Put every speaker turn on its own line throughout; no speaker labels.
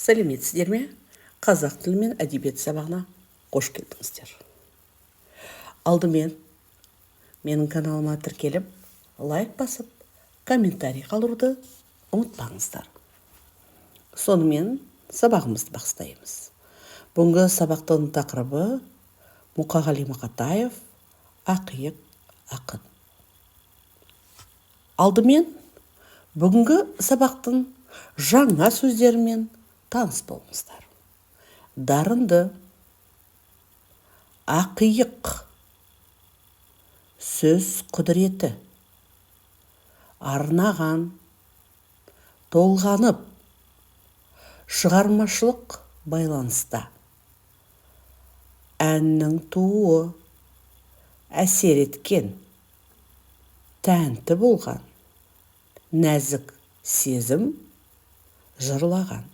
Сәлеметсіздер ме? Қазақ тілі мен әдебиет сабағына қош келдіңіздер. Алдымен менің каналыма тіркеліп, лайк басып, комментарий қалдыруды ұмытпаңыздар. Сонымен сабағымызды бастаймыз. Бүгінгі сабақтың тақырыбы Мұқағали Мақатаев, ақиық ақын. Алдымен бүгінгі сабақтың жаңа сөздерімен таныс болыңыздар. Дарынды, ақиық, сөз құдіреті, арнаған, толғанып, шығармашылық байланыста, әннің тууы, әсер еткен, тәнті болған, нәзік сезім, жырлаған.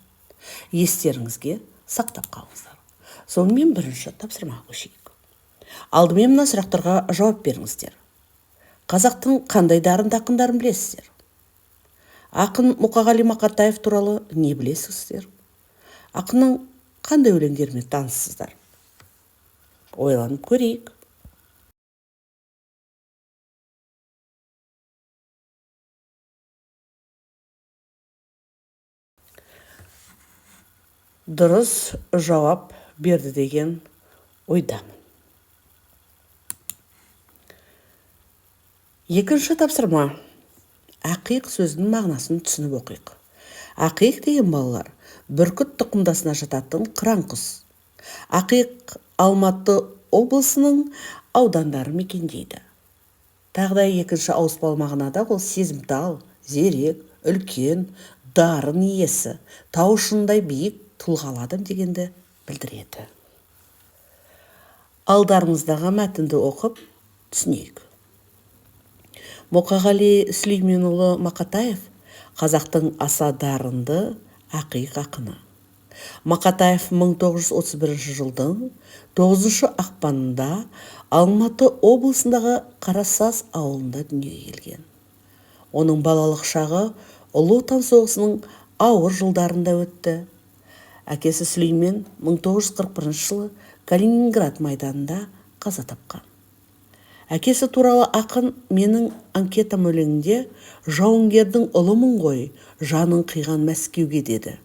Естеріңізге сақтап қалыңыздар. Сонымен бірінші тапсырмаға көшейік. Алдымен мына сұрақтарға жауап беріңіздер. Қазақтың қандай дарынды ақындарын білесіздер? Ақын Мұқағали Мақатаев туралы не білесіздер? Ақынның қандай өлеңдерімен таныссыздар? Ойланып көрейік. Дұрыс жауап берді деген ойдамын. Екінші тапсырма. Ақиық сөзінің мағынасын түсініп оқиық. Ақиық деген балалар, бүркіт тұқымдасына жататын қыран құс. Ақиық Алматы облысының аудандарын мекендейді. Тағы да екінші ауыспалы мағынада ол сезімтал, зерек, үлкен, дарын иесі, тау шыңындай биік тұлғалы адам дегенді білдіреді. Алдарыңыздағы мәтінді оқып түсінейік. Мұқағали Сүлейменұлы Мақатаев қазақтың аса дарынды ақиық ақыны. Мақатаев 1931 жылдың 9 ақпанында Алматы облысындағы Қарасаз ауылында дүниеге келген. Оның балалық шағы Ұлы Отан соғысының ауыр жылдарында өтті. Әкесі Сүлеймен 1941 жылы Калининград майданында қаза тапқан. Әкесі туралы ақын менің анкетам өлеңінде жауынгердің ұлымын ғой, жанын қиған Мәскеуге деді.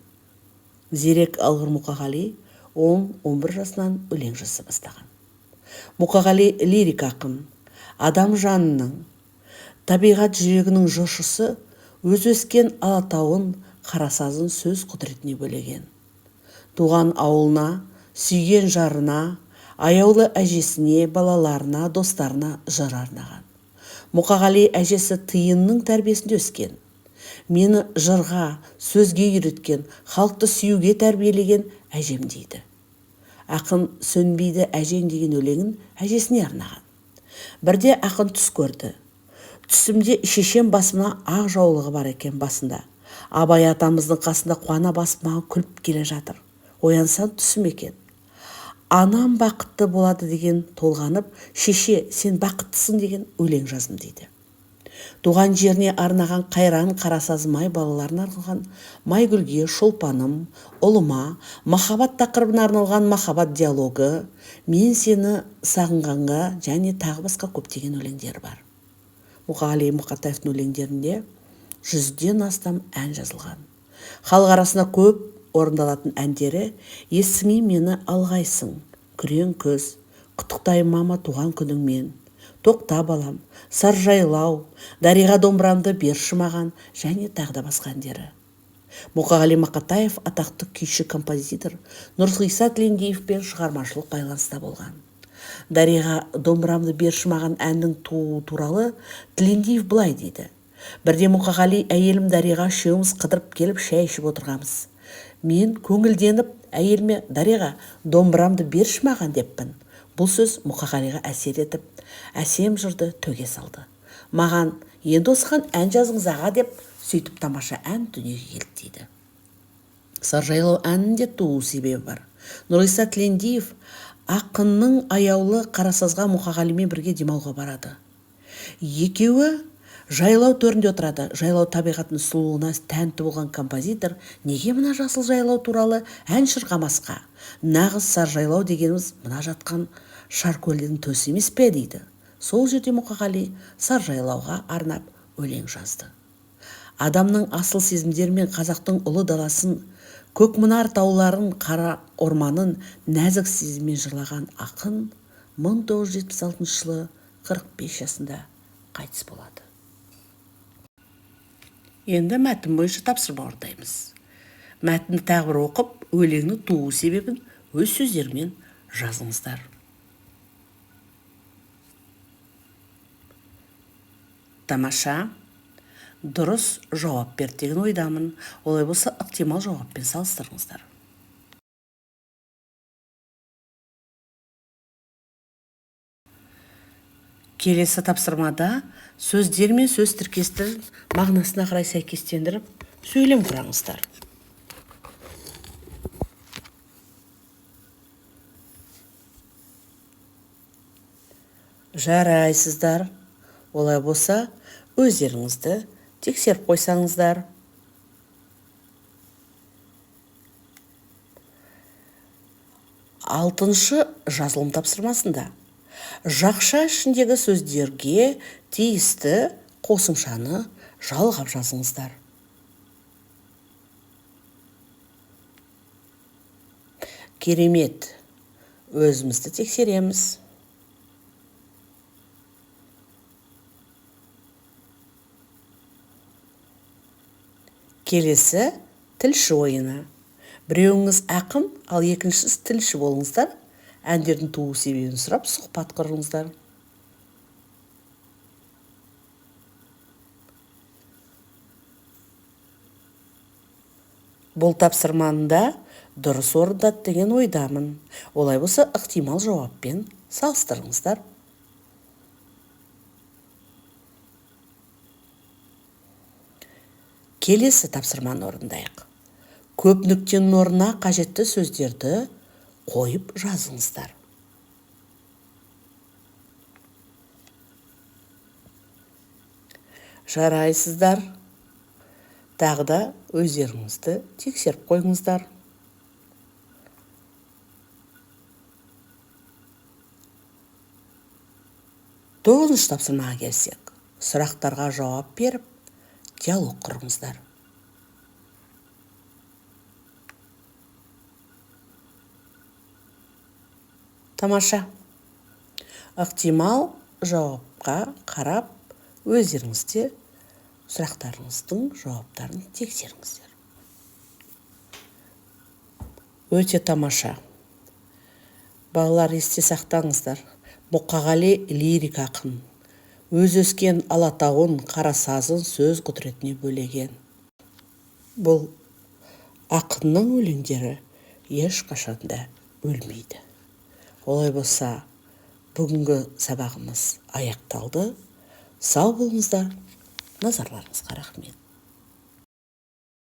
Зерек алғыр Мұқағали 10-11 жасынан өлең жаза бастаған. Мұқағали лирик ақын, адам жанының, табиғат жүрегінің жыршысы, өз өскен Алатауын, Қарасазын сөз құдіретіне бөлеген. Туған ауылына, сүйген жарына, аяулы әжесіне, балаларына, достарына жыр арнаған. Мұқағали әжесі Тиынның тәрбиесінде өскен. Мені жырға, сөзге үйреткен, халықты сүюге тәрбиелеген әжем дейді. Ақын сөнбейді әжең деген өлеңін әжесіне арнаған. Бірде ақын түс көрді. Түсімде шешем басымна ақ жаулығы бар екен басында. Абай атамыздың қасында қуана басып маған күліп келе жатыр. Оянсам түсім екен. Анам бақытты болады деген толғанып, шеше, сен бақыттысың деген өлең жаздым дейді. Туған жеріне арнаған қайран Қарасаз май балаларына арналған Майгүлге, Шолпаным, ұлыма, махаббат тақырыбына арналған махаббат диалогы, мен сені сағынғанға және тағы басқа көптеген өлеңдері бар. Мұқағали Мақатаевтың өлеңдерінде 100-ден астам ән жазылған. Халық арасында көп орындалатын әндері Есіңе мені алғайсың, Күрең күз, Құттықтаймын мама туған күніңмен, Тоқта балам, Саржайлау, Дариға домбырамды берші маған және тағы да басқа әндері. Мұқағали Мақатаев атақты күйші композитор Нұрғиса Тілендиевпен шығармашылық байланыста болған. Дариға домбырамды берші маған әннің тууы туралы Тілендиев былай дейді. Бірде Мұқағали әйелім Дариға үшеуміз қыдырып келіп шай ішіп отырғанбыз. Мен көңілденіп әйеліме Дариға домбырамды берші маған деппін. Бұл сөз Мұқағалиға әсер етіп, әсем жырды төге салды. Маған енді осыған ән жазыңыз аға деп, сөйтіп тамаша ән дүниеге келді дейді. Саржайлау әнінің де туу себебі бар. Нұрғиса Тілендиев ақынның аяулы Қарасазға Мұқағалимен бірге демалуға барады. Екеуі Жайлау төрінде отырады. Жайлау табиғатының сұлулығына тәнті болған композитор неге мына жасыл жайлау туралы ән шырқамасқа? Нағыз Саржайлау дегеніміз мына жатқан Шаркөлдің төсі емес пе дейді. Сол жерде Мұқағали Саржайлауға арнап өлең жазды. Адамның асыл сезімдері мен қазақтың ұлы даласын, көкмұнар тауларын, қара орманын нәзік сезіммен жырлаған ақын 1976 жылы 45 жасында қайтыс болады. Енді мәтін бойынша тапсырма орындаймыз. Мәтінді тағы бір оқып, өлеңнің туу себебін өз сөздерімен жазыңыздар. Тамаша, дұрыс жауап берді деген ойдамын. Олай болса, ықтимал жауаппен салыстырыңыздар. Келесі тапсырмада сөздер мен сөз тіркестерін мағынасына қарай сәйкестендіріп, сөйлем құраңыздар. Жарайсыздар. Олай болса, өздеріңізді тексеріп қойсаңыздар. Алтыншы жазылым тапсырмасында жақша ішіндегі сөздерге тиісті қосымшаны жалғап жазыңыздар. Керемет. Өзімізді тексереміз. Келесі тілші ойыны. Біреуіңіз ақын, ал екіншісі тілші болыңыздар. Әндердің туу себебін сұрап сұхбат құрыңыздар. Бұл тапсырманы да дұрыс орындады деген ойдамын. Олай болса, ықтимал жауаппен салыстырыңыздар. Келесі тапсырманы орындайық. Көп нүктенің орнына қажетті сөздерді қойып жазыңыздар. Жарайсыздар. Тағы да өздеріңізді тексеріп қойыңыздар. Тоғызыншы тапсырмаға келсек, сұрақтарға жауап беріп, диалог құрыңыздар. Тамаша. Ықтимал жауапқа қарап, өздеріңізде сұрақтарыңыздың жауаптарын тексеріңіздер. Өте тамаша. Балалар, есте сақтаңыздар. Мұқағали лирик ақын. Өз өскен Алатауын, Қарасазын сөз құдіретіне бөлеген. Бұл ақынның өлеңдері ешқашан да өлмейді. Олай болса, бүгінгі сабағымыз аяқталды. Сау болыңыздар. Назарларыңызға рахмет.